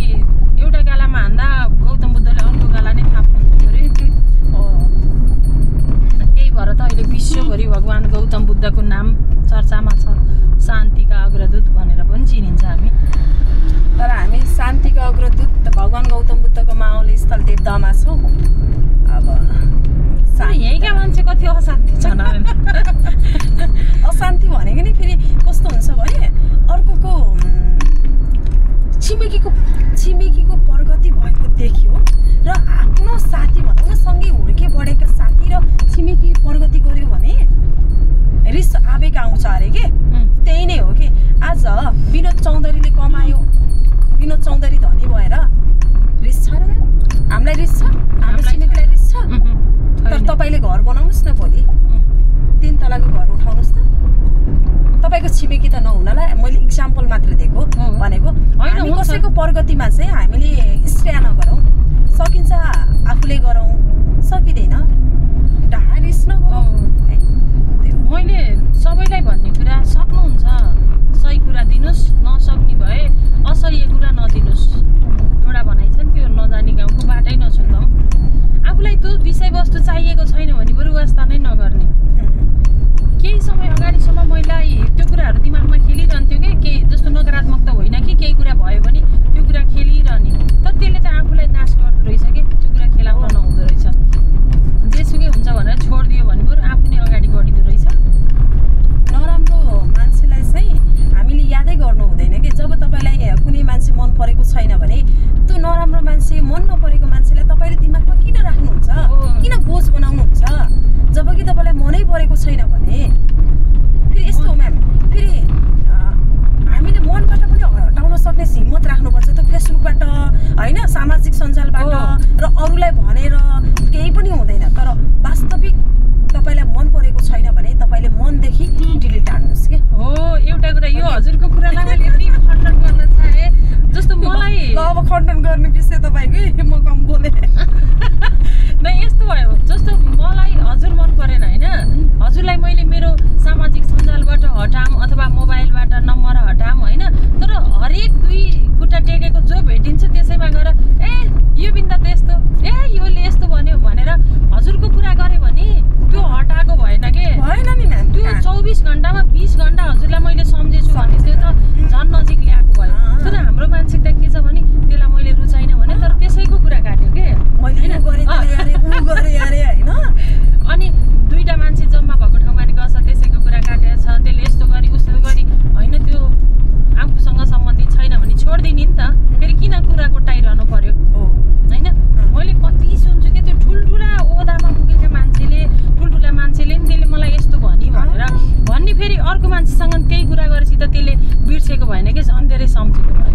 एउटा गालामा हान्दा गौतम बुद्धले अर्को गाला नै थाप्नुहुन्थ्यो अरे। त्यही भएर त अहिले विश्वभरि भगवान् गौतम बुद्धको नाम चर्चामा छ, शान्तिका अग्रदूत भनेर पनि चिनिन्छ हामी। तर हामी शान्तिको अग्रदूत भगवान् गौतम बुद्धको माओली स्थल देवदहमा छौँ। अब यहीँका मान्छे कति अशान्ति छन्। अशान्ति भनेको नि फेरि कस्तो हुन्छ भने अर्कोको छिमेकीको प्रगति भएको देखियो र आफ्नो साथी भनौँ न सँगै हुर्के बढेका साथी र छिमेकी प्रगति गर्यो भने रिस आवेग आउँछ अरे के। त्यही नै हो कि आज विनोद चौधरीले कमायो, विनोद चौधरी धनी भएर रिस छ र हामीलाई रिस छ, हाम्रो छिमेकीलाई रिस छ। तर तपाईँले घर बनाउनुहोस् न, भोलि 3 तलाको घर उठाउनुहोस् त, तपाईँको छिमेकी त नहुनलाई मैले इक्जाम्पल मात्र दिएको भनेको। हामी कसैको प्रगतिमा चाहिँ हामीले स्ट्या नगरौँ, सकिन्छ आफूले गरौँ, सकिँदैन रिस नगरौँ। मैले सबैलाई भन्ने कुरा, सक्नुहुन्छ सही कुरा दिनुहोस्, नसक्ने भए असह्य कुरा नदिनुहोस्। एउटा भनाइ छ नि, त्यो नजानी गाउँको बाटै नछोड्छौँ। आफूलाई त्यो विषयवस्तु चाहिएको छैन भने बरु वास्ता नै नगर्ने। केही समय अगाडिसम्म मलाई त्यो कुराहरू दिमागमा खेलिरहन्थ्यो कि केही जस्तो नकारात्मक त होइन कि केही कुरा भयो भने त्यो कुरा खेलिरहने, तर त्यसले त आफूलाई नाश गर्दो रहेछ कि त्यो कुरा खेलाउन नहुँदो रहेछ। जेसुकै हुन्छ भनेर छोडिदियो भने बरु आफू नै अगाडि बढिँदो रहेछ। नराम्रो मान्छेलाई चाहिँ हामीले यादै गर्नु हुँदैन कि। जब तपाईँलाई कुनै मान्छे मन परेको छैन भने त्यो नराम्रो मान्छे, मन नपरेको मान्छेलाई तपाईँले दिमागमा किन राख्नुहुन्छ, किन बोझ बनाउनुहुन्छ? जब कि तपाईँलाई मनै परेको छैन भने फेरि यस्तो हो म्याम, फेरि धेरै सम्झेको भयो।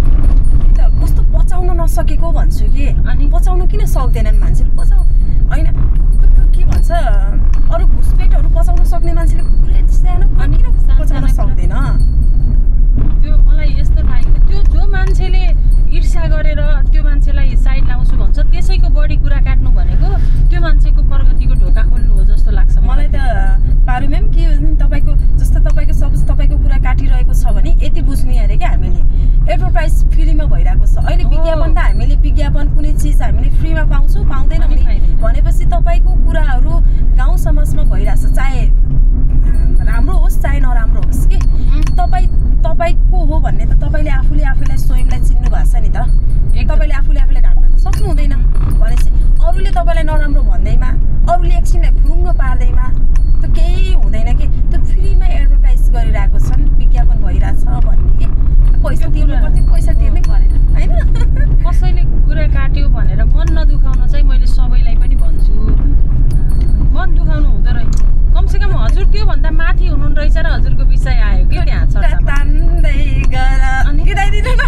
त कस्तो पचाउन नसकेको भन्छु कि अनि पचाउन किन सक्दैनन् मान्छेले होइन के भन्छ अरू घुसपेटहरू पचाउन सक्ने मान्छेले पुरै सानो अनि किन पचाउन सक्दैन त्यो मलाई यस्तो लागेको त्यो जो मान्छेले ईर्ष्या गरेर त्यो मान्छेलाई साइड लाउँछु भन्छ त्यसैको बढी कुरा काट्नु भनेको त्यो मान्छेको प्रगतिको ढोका खोल्नु हो जस्तो लाग्छ मलाई त पारु म्याम के तपाईँको जस्तो तपाईँको सपोज तपाईँको कुरा काटिरहेको छ भने यति बुझ्ने अरे क्या हामीले एडभर्टाइज फ्रीमा भइरहेको छ अहिले विज्ञापन त हामीले विज्ञापन कुनै चिज हामीले फ्रीमा पाउँछौँ पाउँदैनौँ भनेपछि तपाईँको कुराहरू गाउँ समाजमा भइरहेछ चाहे राम्रो होस् चाहे नराम्रो होस् कि तपाईँको हो भन्ने त तपाईँले आफूलाई स्वयंलाई चिन्नु भएको छ नि त तपाईँले आफूलाई ढाक्न त सक्नु हुँदैन भनेपछि अरूले तपाईँलाई नराम्रो भन्दैमा अरूले एकछिनलाई फुरुङ्ग पार्दैमा त केही हुँदैन कि त्यो फ्रीमा एडभर्टाइज गरिरहेको छन् विज्ञापन भइरहेछ भन्ने कि पैसा तिर्नु पर्थ्यो पैसा तिर्नै परेन होइन कसैले कुरा काट्यो भनेर मन नदुखाउन चाहिँ मैले सबैलाई पनि भन्छु मन दुखाउनु हुँदो रहेछ कमसेकम हजुर त्योभन्दा माथि हुनु रहेछ र हजुरको विषय आयो कि त्यहाँ चर्चामा अनि गाइदिनु न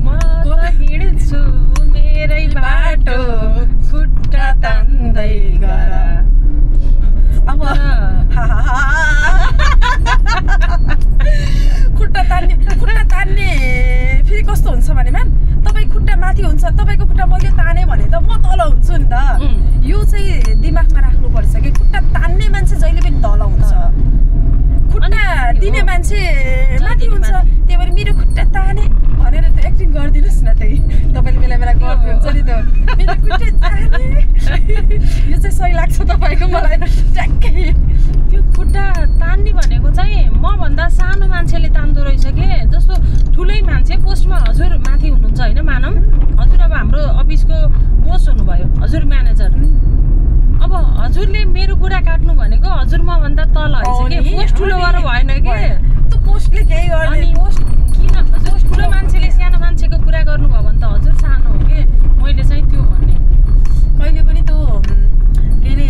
म त हिँड्छु मेरै बाटो खुट्टा तान्दै गर अब खुट्टा तान्ने फेरि कस्तो हुन्छ भने म्याम तपाईँ खुट्टा माथि हुन्छ तपाईँको खुट्टा मैले ताने भने त म तल हुन्छु नि त यो चाहिँ दिमागमा राख्नुपर्छ कि खुट्टा तान्ने मान्छे जहिले पनि तल हुन्छ खुट्टा दिने मान्छे माथि हुन्छ त्यही भएर मेरो खुट्टा ताने भनेर त एक्टिङ गरिदिनुहोस् न त्यही तपाईँले बेला बेला गर्नुहुन्छ नि त मेरो खुट्टा ताने यो चाहिँ सही लाग्छ तपाईँको मलाई ट्याक्कै त्यो खुट्टा तान्ने भनेको चाहिँ मभन्दा सानो मान्छेले तान्दो रहेछ के जस्तो ठुलै मान्छे पोस्टमा हजुर माथि हुनुहुन्छ होइन मानौँ हजुर अब हाम्रो अफिसको बोस हुनुभयो हजुर म्यानेजर अब हजुरले मेरो कुरा काट्नु भनेको हजुर मभन्दा तल हैछ के पोस्ट ठुलो गरेर भएन के त्यो पोस्टले केही गर्ने पोस्ट किन हजुर ठुलो मान्छेले सानो मान्छेको कुरा गर्नुभयो भने त हजुर सानो हो के मैले चाहिँ त्यो भन्ने कहिले पनि त्यो के अरे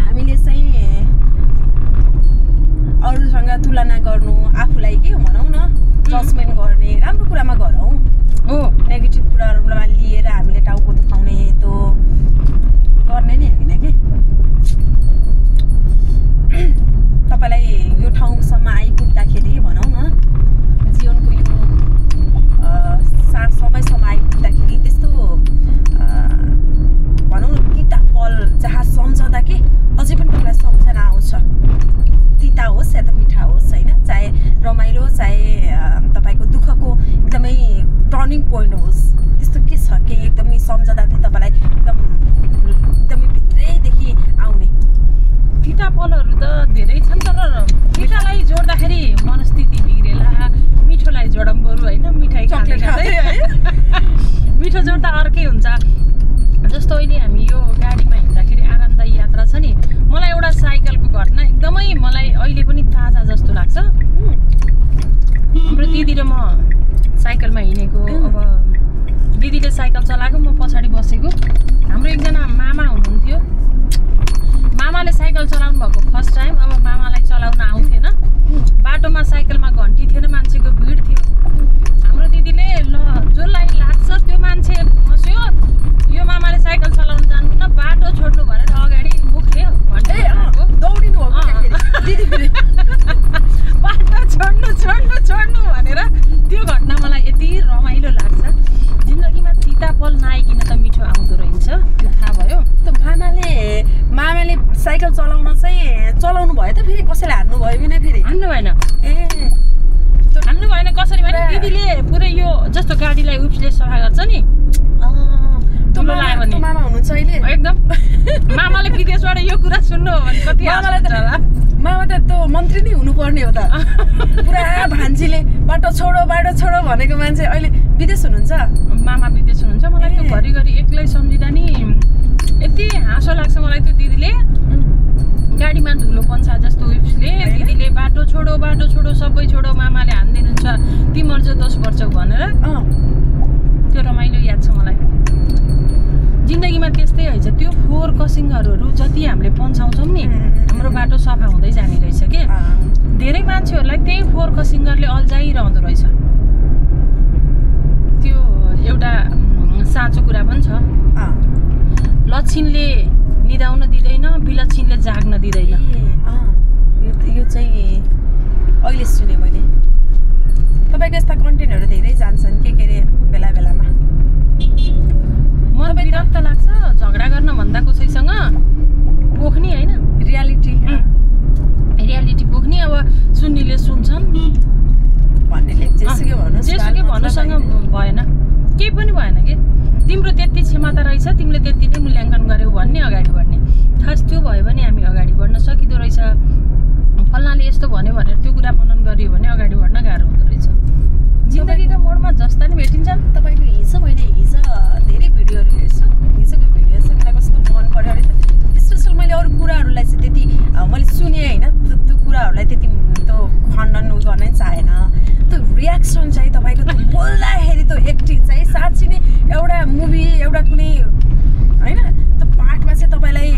हामीले चाहिँ अरूसँग तुलना गर्नु आफूलाई के भनौँ न जजमेन्ट गर्ने राम्रो कुरामा गरौँ हो नेगेटिभ कुराहरूमा लिएर हामीले टाउको दुखाउने त्यो गर्ने नि होइन कि तपाईँलाई यो ठाउँसम्म आइपुग्दाखेरि भनौँ न जीवनको यो समयसम्म आइपुग्दाखेरि त्यस्तो भनौँ न तिता फल जहाँ सम्झँदा कि अझै पनि तपाईँलाई सम्झना आउँछ तिता होस् या त मिठा होस् होइन चाहे रमाइलो चाहे तपाईँको दुःखको एकदमै टर्निङ पोइन्ट होस् त्यस्तो के छ कि एकदमै सम्झँदा चाहिँ तपाईँलाई एकदमै भित्रैदेखि आउने तिता फलहरू त धेरै छन् तर मिठालाई जोड्दाखेरि मनस्थिति बिग्रेला मिठोलाई जोडौँ बरु होइन मिठाई खाँदै मिठो जोड्दा अर्कै हुन्छ जस्तो अहिले हामी यो गाडीमा हिँड्दाखेरि आरामदायी यात्रा छ नि मलाई एउटा साइकलको घटना एकदमै मलाई अहिले पनि ताजा जस्तो लाग्छ हाम्रो दिदी र म साइकलमा हिँडेको अब दिदीले साइकल चलाएको म पछाडि बसेको हाम्रो एकजना मामा हुनुहुन्थ्यो मामाले साइकल चलाउनु भएको फर्स्ट टाइम अब मामालाई चलाउन आउँथेन बाटोमा साइकलमा घन्टी थिएन मान्छेको भिड थियो हाम्रो दिदीले ल जसलाई लाग्छ त्यो मान्छे फस्यो यो मामाले साइकल चलाउन जानुहुन्न बाटो छोड्नु भनेर अगाडि मुख्यो दौडिनु हो बाटो छोड्नु भनेर त्यो घटना मलाई यति रमाइलो लाग्छ जिन्दगीमा तिता फल नआइकन त मिठो आउँदो रहेछ त्यो थाहा भयो त मामाले साइकल चलाउनु भयो त फेरि कसैले हान्नु भयो कि फेरि हान्नु भएन हान्नु भएन कसरी भने दिदीले पुरै यो जस्तो गाडीलाई उप्सले सफा गर्छ नि ठुलो लाग्यो भने मामा हुनुहुन्छ अहिले एकदम मामाले विदेशबाट यो कुरा सुन्नु हो भने कति मामा त त्यो मन्त्री नै हुनुपर्ने हो त पुरा भान्जीले बाटो छोडो भनेको मान्छे अहिले विदेश हुनुहुन्छ मामा विदेश हुनुहुन्छ मलाई त्यो घरिघरि एक्लै सम्झिँदा नि यति हाँसो लाग्छ मलाई त्यो दिदीले गाडीमा धुलो पन्छा जस्तो उइप्सले दिदीले बाटो छोडो सबै छोडो मामाले हानिदिनुहुन्छ तिमीहरू जो दोष पर्छौ भनेर त्यो रमाइलो याद छ मलाई जिन्दगीमा त्यस्तै हैछ त्यो फोहोर फोहोर कसिङहरू जति हामीले पन्छाउँछौँ नि हाम्रो बाटो सफा हुँदै जाने रहेछ के धेरै मान्छेहरूलाई त्यही फोहोर कसिङरले अल्झाइरहँदो रहेछ त्यो एउटा साँचो कुरा पनि छ लक्षिणले निदाउन दिँदैन विलक्षिणले जाग्न दिँदैन यो चाहिँ अहिले सुने मैले तपाईँको यस्ता कन्टेन्टहरू धेरै जान्छन् के अरे बेला बेलामा मलाई विरक्त लाग्छ झगडा गर्न भन्दा कसैसँग पोख्ने होइन रियालिटी पोख्ने अब सुन्नेले सुन्छन् जेसुकै भन्नुसँग भएन केही पनि भएन कि तिम्रो त्यति क्षमता रहेछ तिमीले त्यति नै मूल्याङ्कन गर्यौ भन्ने अगाडि बढ्ने खास त्यो भयो भने हामी अगाडि बढ्न सकिँदो रहेछ फल्नाले यस्तो भन्यो भनेर त्यो कुरा मनन गरियो भने अगाडि बढ्न गाह्रो हुँदो रहेछ जिन्दगीका मोडमा जस्ता नि भेटिन्छन् तपाईँको हिजो धेरै भिडियोहरू हेर्छु हिजोको भिडियो चाहिँ मलाई कस्तो मन पर्यो अरे स्पेसल मैले अरू कुराहरूलाई चाहिँ त्यति मैले सुने होइन त्यो कुराहरूलाई त्यति त्यो खण्डन गर्नै चाहेन त्यो रियाक्सन चाहिँ तपाईँको त्यो बोल्दाखेरि त्यो एक्टिङ चाहिँ साँच्ची नै एउटा मुभी एउटा कुनै होइन त्यो पार्टमा चाहिँ तपाईँलाई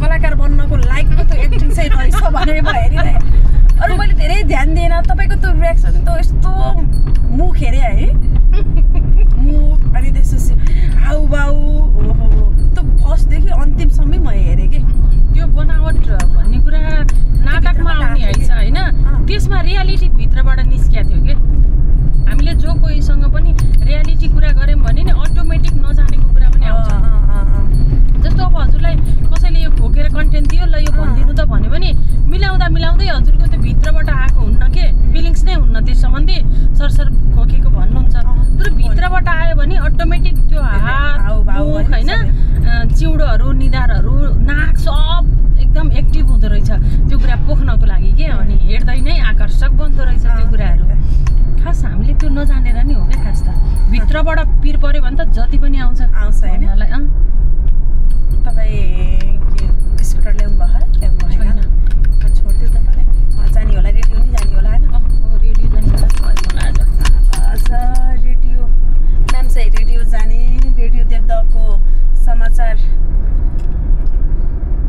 कलाकार बन्नको लायकको त्यो एक्टिङ चाहिँ रहेछ भनेर म हेरिरहेँ अरू मैले धेरै ध्यान दिएन तपाईँको त्यो रियाक्सन त यस्तो मुख हेरेँ है मुख अनि त्यसपछि हाउभाउ ओहो त्यो फर्स्टदेखि अन्तिमसम्मै म हेरेँ कि त्यो बनावट भन्ने कुरा नाटकमा आउने हैछ होइन त्यसमा रियालिटी भित्रबाट निस्किया थियो कि हामीले जो कोहीसँग पनि रियालिटी कुरा गऱ्यौँ भने नि अटोमेटिक नजानेको कुरा पनि आउँछ जस्तो अब हजुरलाई कसैले यो खोकेर कन्टेन्ट दियो ल यो भनिदिनु त भन्यो भने मिलाउँदै हजुरको त्यो भित्रबाट आएको हुन्न के फिलिङ्स नै हुन्न त्यस सम्बन्धी सरसर खोकेको भन्नुहुन्छ तर भित्रबाट आयो भने अटोमेटिक त्यो हात मुख होइन चिउडोहरू निधारहरू नाक सब एकदम एक्टिभ हुँदो रहेछ त्यो कुरा पोख्नको लागि के अनि हेर्दै नै आकर्षक बन्दो रहेछ त्यो कुराहरू खास हामीले त्यो नजानेर नि हो क्या खास त भित्रबाट पिर पर्यो भने त जति पनि आउँछ होइन तपाईँ स्कुटर ल्याउनु भयो होइन छोडिदियो तपाईँलाई जाने होला रेडियो नि जाने होला होइन रेडियो जाने होला रेडियो म्याम चाहिँ रेडियो जाने रेडियो देवदहको समाचार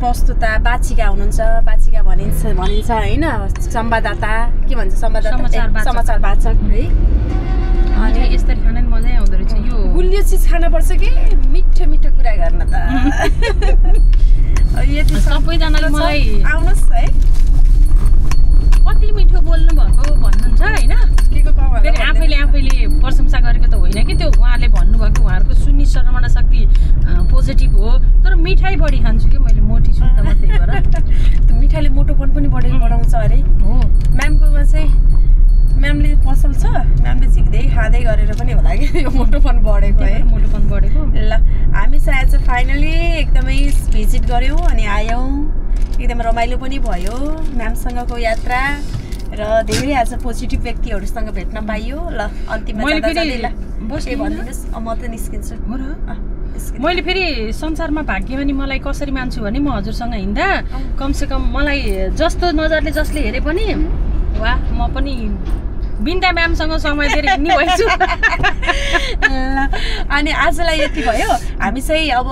प्रस्तुता बाचिका हुनुहुन्छ बाचिका भनिन्छ होइन संवाददाता के भन्छ समाचार वाचक है अनि यसरी खाना नि मजै आउँदो रहेछ यो गुलियो चिज खानुपर्छ कि मिठो मिठो कुरा गर्न त यति सबैजनाले मलाई आउनुहोस् है कति मिठो बोल्नु भएको भन्नुहुन्छ होइन फेरि आफैले प्रशंसा गरेको त होइन कि त्यो उहाँहरूले भन्नुभएको उहाँहरूको सुन्ने श्रवण शक्ति पोजिटिभ हो तर मिठाई बढी खान्छु कि मैले मोटी छु त म त्यही भएर त्यो मिठाईले मोटोपन पनि बढाउँछ अरे हो म्यामकोमा चाहिँ म्यामले पसल छ म्यामले झिक्दै खाँदै गरेर पनि होला कि यो मोटोपन बढेको है मोटोपन बढेको ल हामी चाहिँ आज फाइनली एकदमै भिजिट गऱ्यौँ अनि आयौँ एकदम रमाइलो पनि भयो म्यामसँगको यात्रा र धेरै आज पोजिटिभ व्यक्तिहरूसँग भेट्न पाइयो ल अन्तिममा भनिदिनुहोस् म त निस्किन्छु हो र मैले फेरि संसारमा भाग्यमानी मलाई कसरी मान्छु भने म हजुरसँग हिँड्दा कमसेकम मलाई जस्तो नजरले जसले हेरे पनि वाह म पनि बिन्दा म्यामसँग समय दिएर हिँड्ने भएछु अनि आजलाई यति भयो हामी चाहिँ अब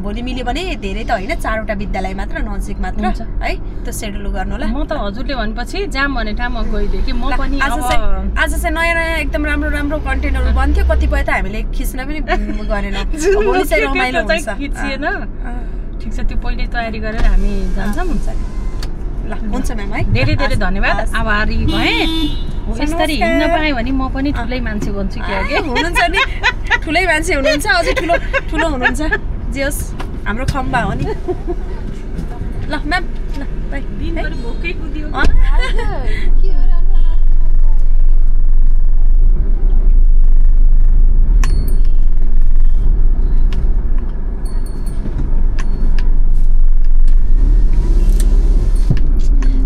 भोलि मिल्यो भने धेरै त होइन 4वटा विद्यालय मात्र नजिक मात्र है त्यो सेड्युल गर्नु होला म त हजुरले भनेपछि जाम भने ठाउँमा गइदिएँ कि म पनि आज चाहिँ नयाँ एकदम राम्रो कन्टेन्टहरू बन्थ्यो कतिपय त हामीले खिच्न पनि गरेन भोलि चाहिँ रमाइलो हुन्छ खिचिएन ठिक छ त्यो पहिले तयारी गरेर हामी जान्छौँ हुन्छ ल हुन्छ म्याम है धेरै धन्यवाद आभारी भएँ यसरी हिँड्न पाएँ भने म पनि ठुलै मान्छे बन्छु के हुनुहुन्छ नि ठुलै मान्छे हुनुहुन्छ अझै ठुलो हुनुहुन्छ जे होस् हाम्रो खम्बा हो नि ल म्याम ल बाई दिनभरि भोकै कुदियो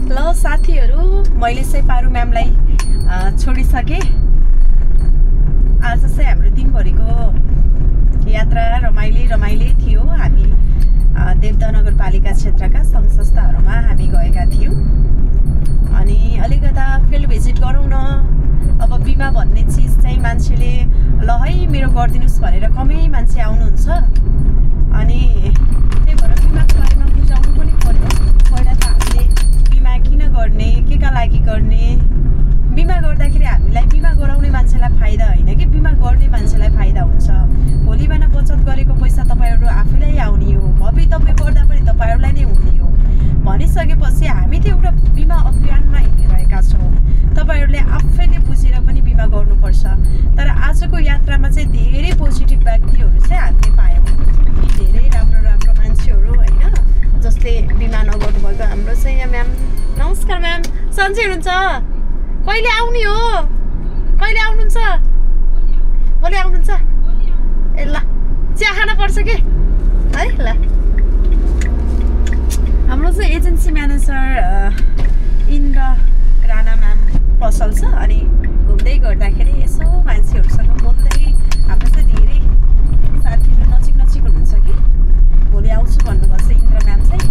ल साथीहरू मैले चाहिँ पारु म्यामलाई छोडिसकेँ आज चाहिँ हाम्रो दिनभरिको यात्रा रमाइलै थियो हामी देवदह नगरपालिका क्षेत्रका सङ्घ संस्थाहरूमा हामी गएका थियौँ अनि अलिकता फिल्ड भिजिट गरौँ न अब बिमा भन्ने चिज चाहिँ मान्छेले ल है मेरो गरिदिनुहोस् भनेर कमै मान्छे आउनुहुन्छ अनि त्यही भएर बिमाको बारेमा बुझाउनु पनि पर्यो। पहिला त हामीले बिमा किन गर्ने, के का लागि गर्ने, बिमा गर्दाखेरि हामीलाई बिमा गराउने मान्छेलाई फाइदा होइन कि बिमा गर्ने मान्छेलाई फाइदा हुन्छ। भोलि बिहान बचत गरेको पैसा तपाईँहरू आफैलाई आउने हो, भवितव्य पर्दा पनि तपाईँहरूलाई नै हुने हो भनिसकेपछि हामी त एउटा बिमा अभियानमा हिँडिरहेका छौँ। तपाईँहरूले आफैले बुझेर पनि बिमा गर्नुपर्छ। तर आजको यात्रामा चाहिँ धेरै पोजिटिभ व्यक्तिहरू चाहिँ हामीले पायौँ कि धेरै राम्रो राम्रो मान्छेहरू होइन जसले बिमा नगर्नु भएको। हाम्रो चाहिँ यहाँ म्याम, नमस्कार म्याम, सन्चै हुनुहुन्छ? कहिले आउने हो, कहिले आउनुहुन्छ? भोलि आउनुहुन्छ? ए ल चिया खान पर्छ कि है। ल हाम्रो चाहिँ agency manager Indra Rana ma'am पसल छ अनि घुम्दै गर्दाखेरि यसो मान्छेहरूसँग बोल्दै हाम्रो चाहिँ धेरै साथीहरू नजिक नजिक हुनुहुन्छ कि भोलि आउँछु भन्नुभएको छ इन्द्र म्याम चाहिँ।